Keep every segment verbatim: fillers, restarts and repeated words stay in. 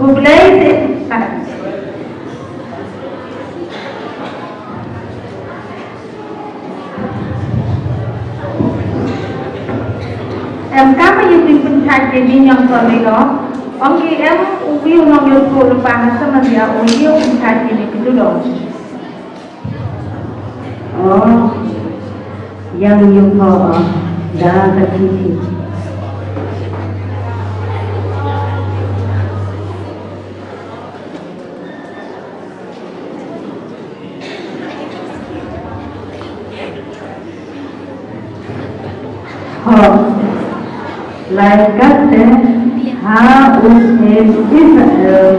Khublei te. Em kam ïa ki pynthait ïa ki ñiangkor ri no. Ong ki em u wi u nongïathuh lypa ha Samaria u wi u pynthait ïa ki tu dong. Oh, ïa u ïathuh da ka chithi. Hooid. Lai katte ha u snem Israel,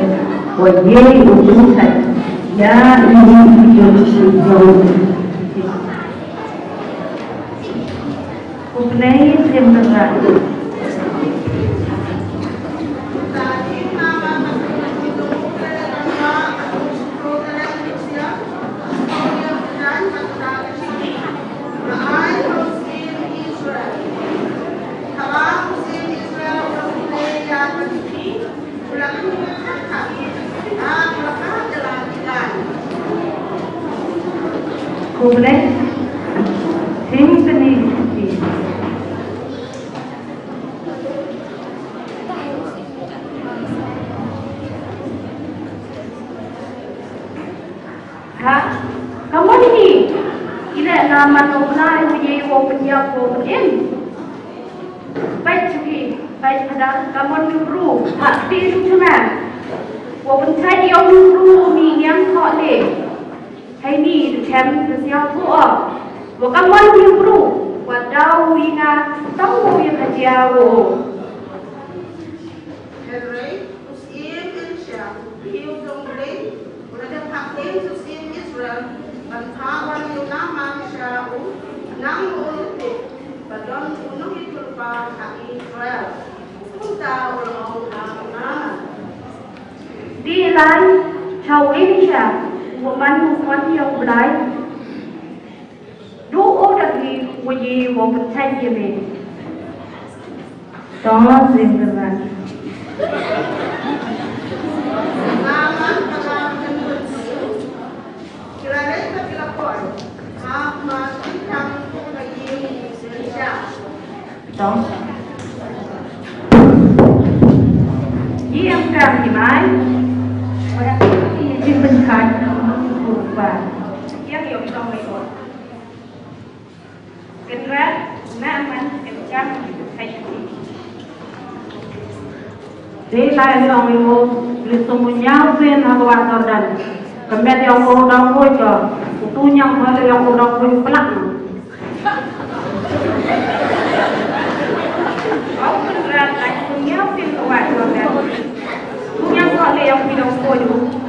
wat ïa u pynthait ïa i jong i jong. Khublei shibun. Khublei. Thing tani. Namar U Blei u ïa u pynïap u pyn-im. Peit shuki, peit phadar, ka mon u bru, ha phi u tuna. U pynthait ïa u bru u mi niang khoh leh. Hai ni, tu chem, tu siaw tu o. Wa ka mon u bru, wa dau ïa nga, tau ïa ka jia u. Hynrei u syiem Elisha u kiew jong U Blei u la dep phah ktien sha u syiem Israel ban phah wan ïa u Naaman sha u, nang u lynti ba don u nongïathuhlypa ha Israel. Kumta u la ong ha u Naaman. Dei lai sha u Elisha uba man u khun ïa U Blei. Duh u da hi u yi u pynthait ïa me. To, sien kyrpad. To. Yi em kam hi mai. Ora ki pynthait. Yang yong tong mai ko. Kynrad, Naaman, kynjang, kynjang. Dei lai ong ïa u, leit sum u ñiaw sien ha ka wah Jordan. Ka met ïa u dang khuid ko. Utu ñiaw ba leit ïa u dang khuid plak. Ong Kynrad, leit sum ñiaw sien ka wah Jordan. Utu ñiaw ba leit ïa u dang khuid.